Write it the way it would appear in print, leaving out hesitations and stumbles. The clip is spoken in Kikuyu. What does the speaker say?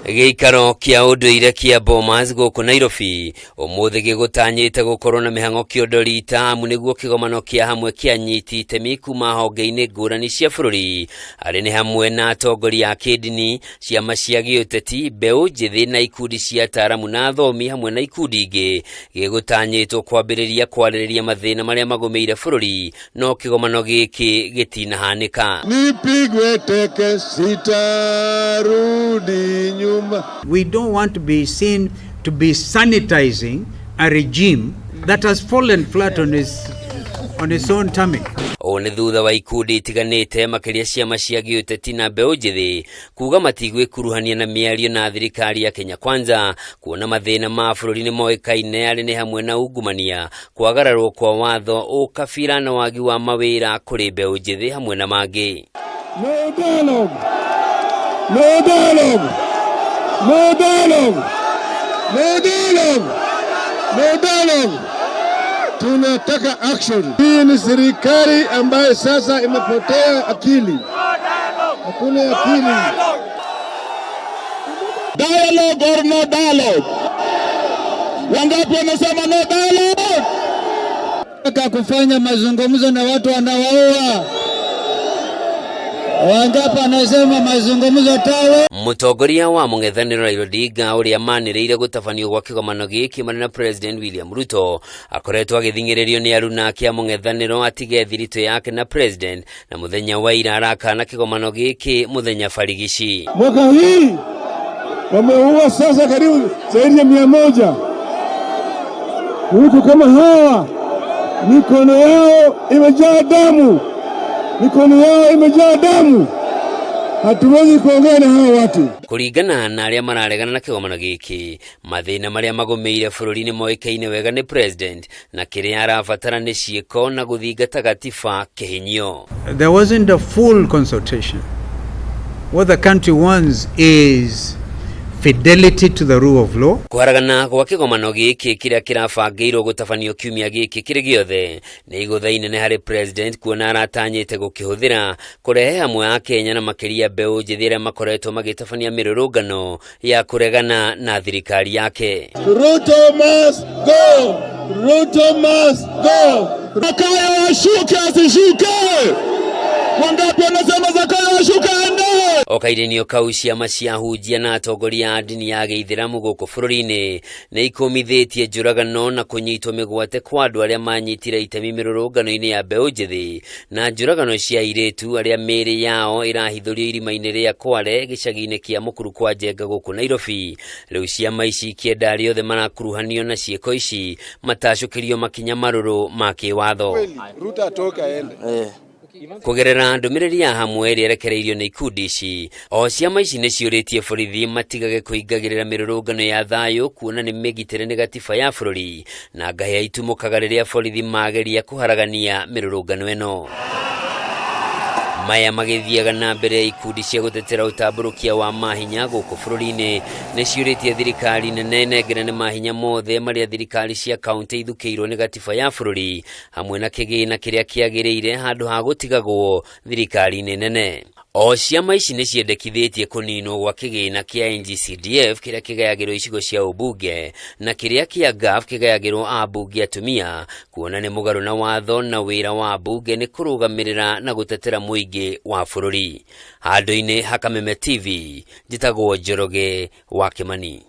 Gĩikaro kĩa ũndũire kĩa Bomas gũkũ Nairobi ũmũthĩ gĩgũtanyĩte gũkorwo na mĩhang'o kĩondo rita amu nĩguo kĩgomano kĩa hamwe kĩa anyiti itemi kuma honge-inĩ ngũrani cia bũrũri arĩ nĩ hamwe na atongoria a kĩndini, ciama cia gĩũteti, mbeũ njĩthĩ na ikundi cia ataaramu na athomi hamwe na ikundi ingĩ gĩgũtanyĩtwo kwambĩrĩria kwarĩrĩria mathĩna marĩa magũmĩire bũrũri no kĩgomano gĩkĩ gĩtinahanĩka. Nipigwe teke sitarudi nyuma. We don't want to be seen to be sanitizing a regime that has fallen flat on its own tummy. Ũũ nĩ thutha wa ikundi itiganĩte makĩria ciama cia gĩũteti na mbeũ njĩthĩ kuga matigwĩkuruhania na mĩario na thirikari ya Kenya Kwanza kuona mathĩna ma bũrũri nĩ moĩkaine arĩ nĩ hamwe na ungumania, kwagararwo kwa watho, ũkabira na wagi wa mawĩra kũrĩ mbeũ njĩthĩ hamwe na mangĩ. No dialogue. No dialogue. No dialogue. No dialogue. No dialogue. Tunataka action. Hii ni serikali ambayo sasa imepotea akili. Hakuna akili. Dialogue or no dialogue? Wangapi wanasema no dialogue? Nataka kufanya mazungumzo na watu wanawaua. Wangapi wanasema mazungumzo tawe? Mũtongoria wa mũng'ethanĩro Raila Odinga ũrĩa manĩrĩire gũtabanio gwa kĩgomano gĩkĩ marĩ na President William Ruto akoretwo agĩthing'ĩrĩrio nĩ aruna ake a mũng'ethanĩro atige thiritũ yake na President na mũthenya wa ira arakana kĩgomano gĩkĩ mũthenya barigici. Mwaka hii wameua sasa karibu zaidi ya 100. Watu kama hawa mikono yao imejaa damu, mikono yao imejaa damu. Hatuwezi kuongea na hawa watu. Kũringana na arĩa mararegana na kĩgomano gĩkĩ, mathĩna marĩa magũmĩire bũrũri nĩ moĩkaine wega nĩ President na kĩrĩa arabatara nĩ ciĩko na gũthingata gatiba kĩhinyio. There wasn't a full consultation. What the country wants is fidelity to the rule of law. Kũharagana gwa kĩgomano gĩkĩ kĩrĩa kĩrabangĩirwo gũtabanio kiumia gĩkĩ kĩrĩ gĩothe nĩ igũtha inene harĩ President kuona aratanyĩte gũkĩhũthĩra kũrehe hamwe a Kenya na makĩria mbeũ njĩthĩ arĩa makoretwo magĩtabania mĩrũrũngano ya kũregana na thirikari yake. Ruto must go. Ruto must go. Zakayo ashuke asishuke? Wangapi wanasema Zakayo ashuke aende? O kairĩnio kau ciama cia hunjia na atongoria a ndini ya gĩithĩramu gũkũ bũrũri-inĩ nĩ ikũmithĩtie njũragano na kũnyitwo mĩgwate kwa andũ arĩa manyitire itemi mĩrũrũngano-inĩ ya mbeũ njĩthĩ na njũragano cia airĩtu arĩa mĩĩrĩ yao ĩrahithũrio irima-inĩ rĩa Kware gĩcagi-inĩ kĩa Mũkuru kwa Njenga gũkũ Nairobi. Rĩu ciama ici ikĩenda arĩa othe marakuruhanio na ciĩko ici matacũkĩrio makinya marũrũ ma kĩwatho. Ruto atoke aende. Kũgerera ndũmĩrĩri ya hamwe ĩrĩa ĩrekereirio nĩ ikundi ici, o ciama ici nĩ ciũrĩtie borithi matigage kũingagĩrĩra mĩrũrũngano ya thayũ kuona nĩ mĩgitĩre nĩ gatiba ya bũrũri na ngahĩa itumũkaga rĩrĩa borithi mageria kũharagania mĩrũrũngano ĩno. Maya magĩthiaga na mbere, ikundi cia gũtetera ũtambũrũkia wa mahinya gũkũ bũrũri-inĩ nĩ ciũrĩtie thirikari nene ĩnengerane mahinya mothe marĩa thirikari cia kaunti ithukĩirwo nĩ gatiba ya bũrũri hamwe na kĩgĩna kĩrĩa kĩagĩrĩire handũ ha gũtigagwo thirikari-inĩ nene. O ciama ici nĩ ciendekithĩtie kũninwo gwa kĩgĩna kĩa NGCDF kĩrĩa kĩgayagĩrwo icigo cia ũmbunge na kĩrĩa kĩa GAF kĩgayagĩrwo ambunge atumia kuona nĩ mũgarũ na watho na wĩra wa mbunge nĩ kũrũgamĩrĩra na gũtetera mũingĩ wa bũrũri. Handũ-inĩ ha Kameme TV, njĩtagwo Njoroge wa Kĩmani.